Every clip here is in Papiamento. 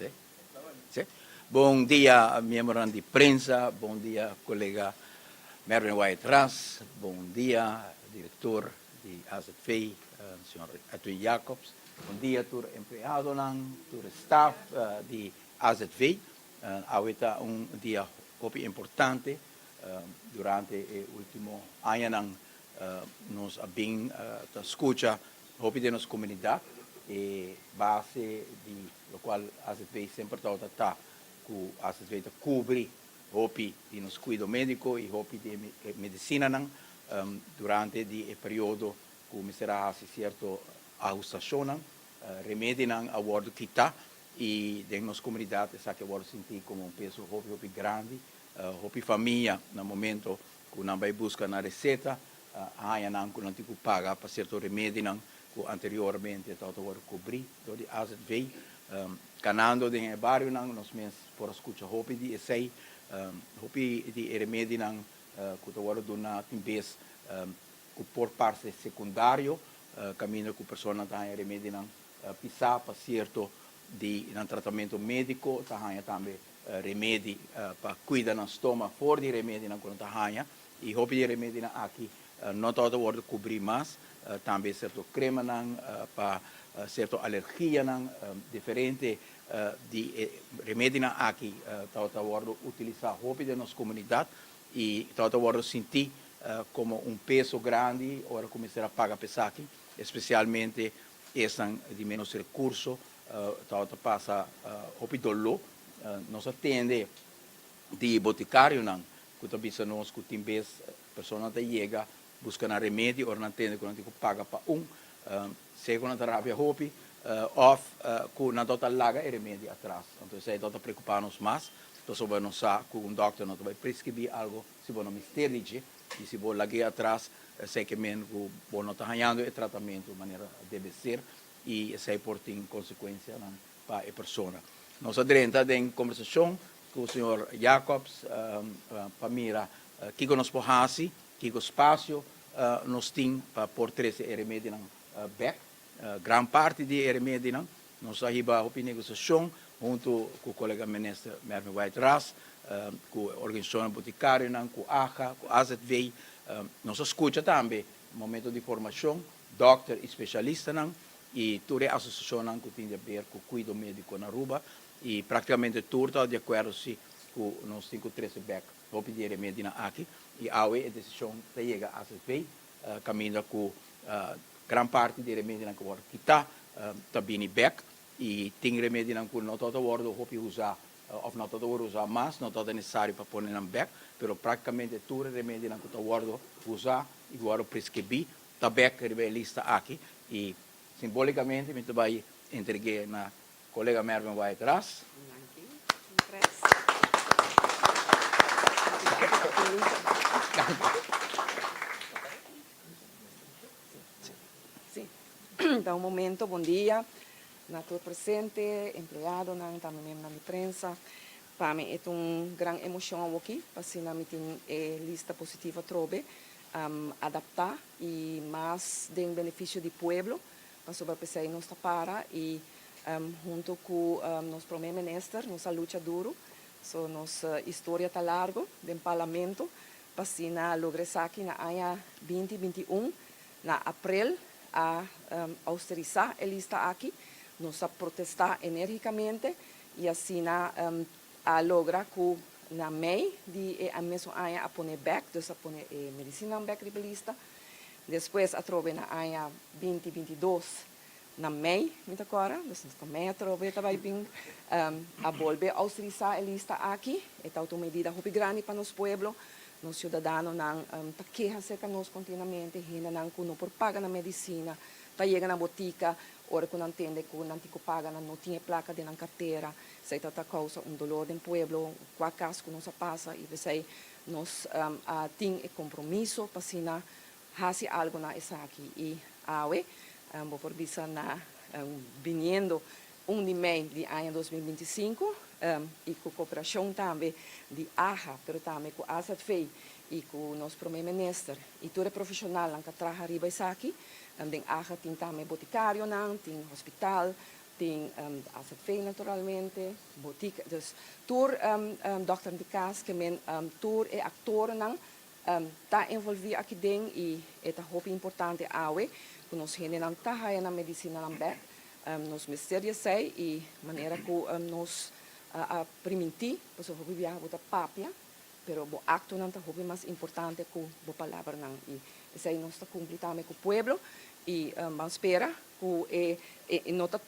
Si? Si? Bon dia miembronan di prensa, bon dia colega Mervin Wyatt Ras, bon dia director di AZV, señor Edwin Jacobs, bon dia tur empleadonan, tur staff di AZV. Awe ta un dia hopi importante. Durante e ultimo añanan nos a bin ta scucha hopi den nos comunidad e base di locual AZV semper tabata ta cu AZV ta cubri hopi di nos cuido medico y hopi di e medicinanan durante di e periodo cu mester a haci cierto ahustacionnan, remedinan a wordo kita y den nos comunidad esaki a wordo sinti como un peso hopi hopi grandi. Hopi famia na momento cu nan bay busca nan receta a haña nan cu nan tin cu paga pa cierto remedinan cu anteriormente tabata wordo cubri door di AZV. Canando den e barionan nos mes por a scucha hopi di esey. Hopi di e remedinan cu ta wordo duna tin bes cu por parce secundario caminda cu personanan ta haña remedinan pisa pa cierto di nan tratamento medico ta haña tambe remedi pa cuida nan stoma for di remedinan cu nan ta haña y hopi di e remedinan aki no tabata wordo cubri mas, tambe cierto cremanan pa cierto alergianan, diferente di e remedinan aki tabata wordo utilisa hopi den nos comunidad y tabata wordo sinti como un peso grandi ora cu mester a paga pa esaki, especialmente esnan di menos recurso tabata pasa hopi doló. Nos a tende di boticarionan cu ta bisa nos cu tin bes personanan ta yega busca nan remedi ora nan tende cu nan tin cu paga pa un, sea cu nan ta rabia hopi of cu nan tabata laga e remedi atras. Anto esey tabata preocupa nos mas pasobra nos sa cu un dokter no ta bay prescribi algo si bo no mester di dje y si bo lag'e atras esey ke men cu bo no ta hañando e tratamento manera debe ser y esey por tin consecuencianan pa e persona. Nos a drenta den conversacion cu señor Jacobs pa mira kico nos por haci, kico spacio nos tin pa por trece e remedinan bek. Gran parti di e remedinan nos a hiba hopi negociacion hunto cu colega minister Mervin Wyatt Ras, cu organisacionnan boticarionan, cu AGA, cu AZV. Nos a scucha tambe momento di formacion Dòkter i spesialistanan i tur e asosiashonnan ku tin di aber ku kuido médiko na Aruba i praktikamente tur ta di akuerdo si ku nos tin ku trese bèk hopi di e remedinan aki i awe e desishon ta yega AZV kaminda ku gran parti di e remedinan ku wòrdu kitá ta bini bèk i tin remedinan ku no tabata wòrdu hopi usá òf no tabata wòrdu usá mas, no tabata nesesario pa pone nan bèk, pero praktikamente tur e remedinan ku ta wòrdu usá i ku wòrdu preskribí ta bek riba e lista aki y simbolicamente mi ta bay entregue na colega Mervin Wyatt Ras. Sí, ta un momento, bon dia na tur presente, empleadonan, tambe miembronan di prensa. Pa mi e ta un gran emocion awoki, p'asina mi tin e lista positivo atrobe. Adaptá i mas den benefisio di pueblo, pasobra p'esei nos ta para i hunto ku nos prome minister nos a lucha duru, so nos historia ta largo den parlamento pa asina logra esaki na aña binti 21 na aprel a austerisá e lista aki, nos a protestá enérgikamente i asina A logra ku na mei di e mesun aña a pone bek, dus a pone e medisinanan bek riba lista. Despues atrobe na aña binti 22 na mei, mi ta kòrda, dus na mei atrobe ta bai bin a bolbe ousterisá e lista aki. E tabata un medida hopi grandi pa nos pueblo. Nos siudadanonan ta keha serka nos kontinuamente, hendenan ku no por paga nan medisina ta yega na botika ora ku nan tende ku nan tin ku paga nan no tin e plaka den nan kartera. Esei ta ta kousa un dolor den pueblo, kua kas ku nos a pasa i p'esei nos a tin e kompromiso pa asina hasi algu na esaki. I awe bo por bisa na biniendo 1 di mei di aña 2025 i ku koperashon tambe di AHA pero tambe ku AZV i ku nos Prome Minister i tur e profeshonalnan ku a traha riba esaki. Den AHA tin tambe botikarionan, tin hospital. Tin AZV naturalmente, botica, dus tur dokter di cas ke men tur e actornan ta envolvi aki den y e ta hopi importante awe cu nos hendenan ta haya nan medicinanan bek. Nos mester di esey y manera cu nos a priminti, pasobra hopi biaha bo ta papia pero bo actonan ta hopi mas importante cu bo palabranan y esey nos ta cumpli tambe cu pueblo y ban spera cu e no ta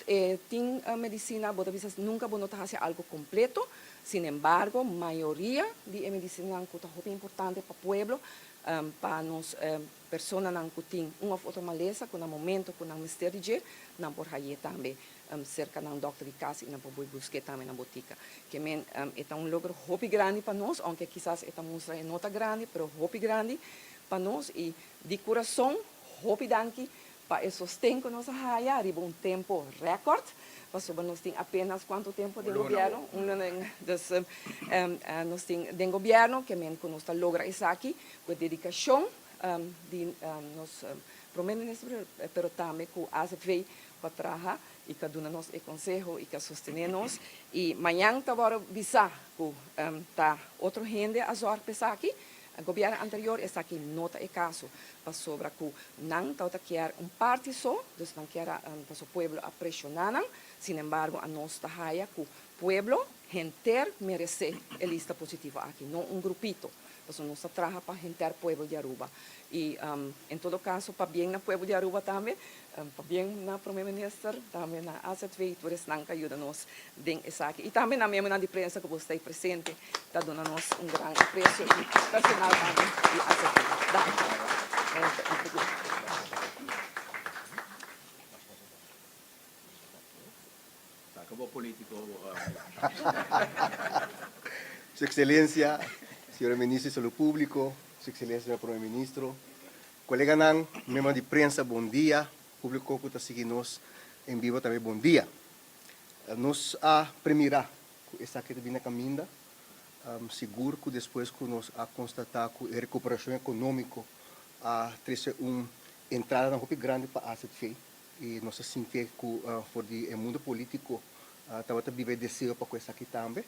tin medicina bo ta bisa nunca bo no ta haci algo completo, sin embargo mayoria di e medicinanan cu ta hopi importante pa pueblo pa nos personanan cu tin un of otro malesa cu na momento cu nan mester di dje nan por haye tambe serka nan dòkter di kas i nan por bui busk'é tambe na botika. Ke men e ta un logro hopi grandi pa nos, ounke kisas e ta mustra e no ta grandi, pero hopi grandi pa nos i di kurason hopi danki pa e sosten ku nos a haya riba un tempu rèkòrt, pasobra nos tin apenas kuantu tempu den gobièrnu? Un luna. Dus nos tin den gobièrnu, ke men ku nos ta logra esaki ku e dedikashon di nos Prome Minister, pero tambe ku azv pa traha y ka duna nos e conseho y ka sostene nos y mañan ta worde bisa cu ta otro hende a zorg pa esaki, gobierno anterior esaki no ta e caso pasobra cu nan tabata kier un parti so, dus nan kier a pasobra pueblo a presiona nan, sin embargo anos ta haya cu pueblo henter merece e lista positivo aki, no un grupito. Pasobra nos ta traha pa henter pueblo di Aruba. Y en todo caso pabien na pueblo di Aruba tambe, pabien na Prome Minister, tambe na AZV, tur esnan cu a yuda nos den esaki. Y tambe na miembronan di prensa cu bo sta presente ta duna nos un gran aprecio y personal tambe di AZV. Danki. Saca bo politico. Su Excelencia, Señora Ministro di Salud Publico, Su Excelencia Señor Prome Ministro, coleganan, miembronan di prensa bon dia, publico cu ta sigui nos en bibo tambe bon dia. Nos a premira cu esaki ta bini na caminda, sigur cu despues cu nos a constata cu e recuperacion economico a trece un entradanan hopi grandi pa AZV, I nos a sintié ku for di e mundu polítiko tabata biba e deseo pa ku esaki tambe.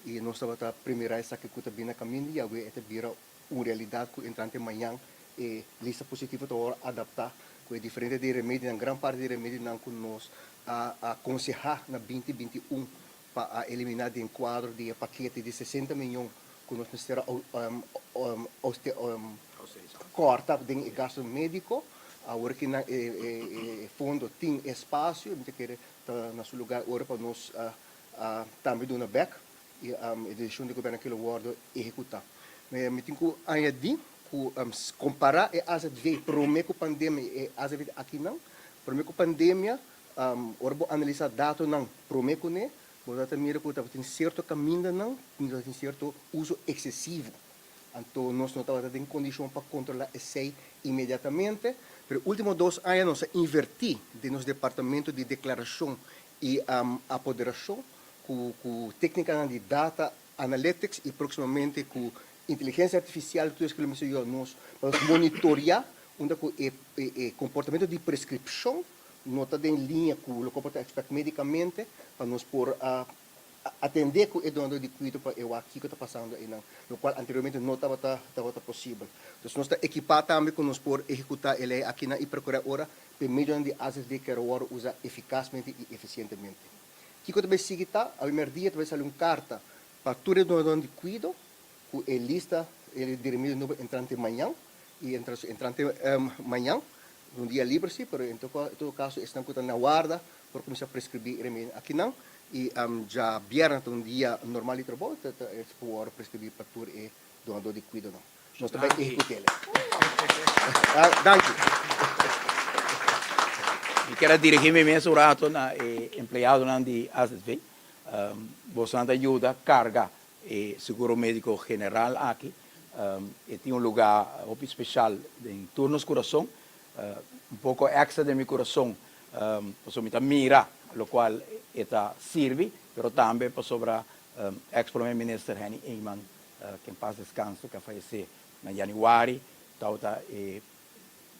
I nos tabata premirá esaki ku ta bini na kaminda i awe e ta bira un realidat ku entrante mañan e lista positivo ta wòrdu adaptá ku e diferente di remedinan, gran parti di remedinan ku nos a akonsehá na 2021 pa a eliminá den kuadro di e pakete di 60 miyon ku nos mester a kòrta den e gasto médiko. Awor ki nan e fondo tin espasio, mi ta kere ta na su lugar ora pa nos tambe duna bèk i e desishon di gobièrnu aki lo wòrdu ehekutá. Mi tin ku añadí ku kompará e azv promé ku pandemia i e azv di akinan, promé ku pandemia ora bo analisá datonan promé kuné, bo ta mira ku tabatin sierto kamindanan ku tabatin sierto uso eksesivo. Anto nos no tabata den kondishon pa kontrolá esei inmediatamente, pero e último dos aña nos a invertí den nos departamento di deklarashon i apoderashon ku ku téknikanan di data analytics i próksimamente ku inteligensia artifisial tur esaki lo mester yuda nos pa nos monitoriá unda ku e e komportamentu di preskripshon no ta den liña ku loke bo ta expect medicamente pa nos por a atende ku e donador di kuido pa e wak kiko ta pasando einan, lokual anteriormente no tabata tabata posibel. Dus nos ta ekipá tambe ku nos por ehekutá e lei akinan i perkurá ora pa e medionan di azv kero wòrdu usá efikasmente i efisientemente. Kiko ta bai sigui ta, awe mèrdia ta bai sali un karta pa tur e donadornan di kuido ku e lista di remedio nobo entrante mañan i entrante mañan, un dia liber si, pero en todo caso esnan ku ta na warda por kuminsá preskribí e remedionan akinan i djabièrnè ta un dia normal di trabou ta por wòrdu preskribí pa tur e donadó di kuidonan. Nos ta bai ehekut'é. Danki. Mi kier a dirigí mi mes un rato na e empleadonan di azv. Bosonan ta yuda karga E seguro medico general aki e tin un lugar hopi special den tur nos curason, un poco extra den mi curason pasobra mi ta mira locual e ta sirbi, pero tambe pasobra ex Prome Minister Henny Eman, que en paz descanse, que a fayece na januari, tabata e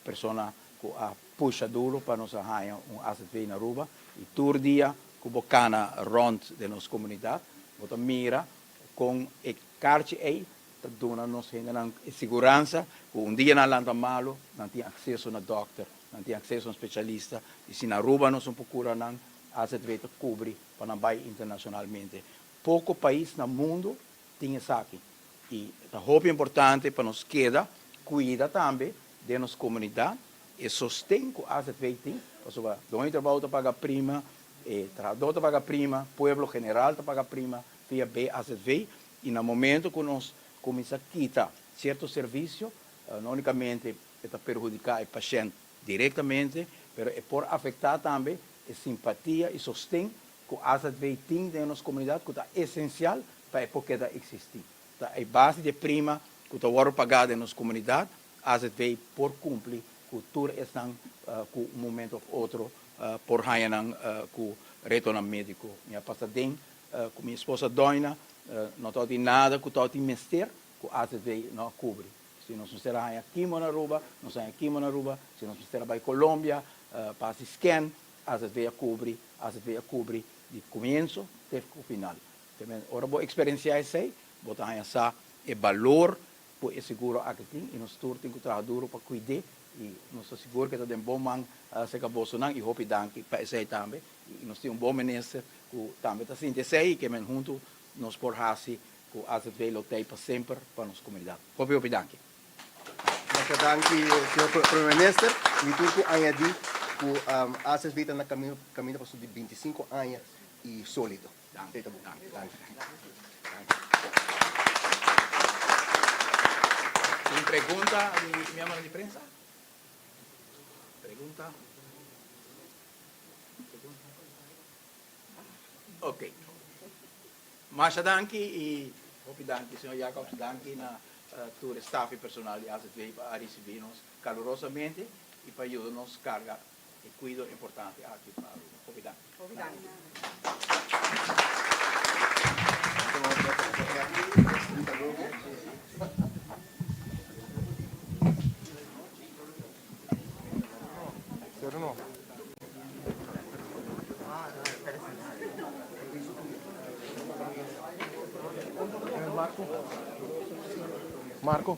persona cu a pusha duro pa nos a haya un azv na Aruba y tur dia. ku bo kana rònt den nos komunidat, bo ta mira kon e karchi ei ta duna nos hendenan e siguransa ku un dia nan lanta malu, nan tin akseso na dòkter, nan tin akseso na spesialista i si na Aruba nos no por kura nan, AZV ta kubri pa nan bai internashonalmente. Poko pais na mundu tin esaki i ta hopi importante pa nos keda kuida tambe den nos komunidat e sosten ku AZV tin, pasobra doño di trabou ta paga prima, e trahadó ta paga prima, pueblo general ta paga prima via BAZV i na momento ku nos kuminsá kita sierto servisio, no únikamente e ta perhudiká e pashènt direktamente, pero e por afektá tambe e simpatia i sosten ku AZV tin den nos komunidat ku ta esensial pa e por keda eksistí. Ta e base di e prima ku ta wòrdu pagá den nos komunidat, AZV por kumpli ku tur esnan ku un momento òf otro por haña nan ku retonan médiko. Mi a pasa den ku mi esposa Doina, no tabatin nada ku tabatin mester ku AZV no a kubri. Si nos mester a haña kimo na Aruba, nos a haña kimo na Aruba, si nos mester a bai Colombia pa hasi scan, AZV a kubri, AZV a kubri di kumienso te ku final. Ora bo eksperensiá esei, bo ta haña sa e balor ku e seguro aki tin i nos tur tin ku traha duru pa kuid'é i nos ta sigur ku e ta den bon man serka bosonan i hopi danki pa esei tambe i nos tin un bon minister ku tambe ta sinti esei i ke men huntu nos por hasi ku azv lo tei pa semper pa nos komunidat. Hopi hopi danki. Masha danki señor Prome Minister. Mi tin ku añadi ku azv ta na kaminda pa su di bintisinko aña i solido. Danki. Danki. Tin pregunta di miembronan di prensa? Pregunta? Pregunta? Ok. Masha danki y hopi danki señor Jacobs, danki na tur e staff y personal di AZV pa a ricibi nos calurosamente y pa yuda nos carga e cuido importante aki pa Aruba. Hopi danki. Hopi danki. Marco.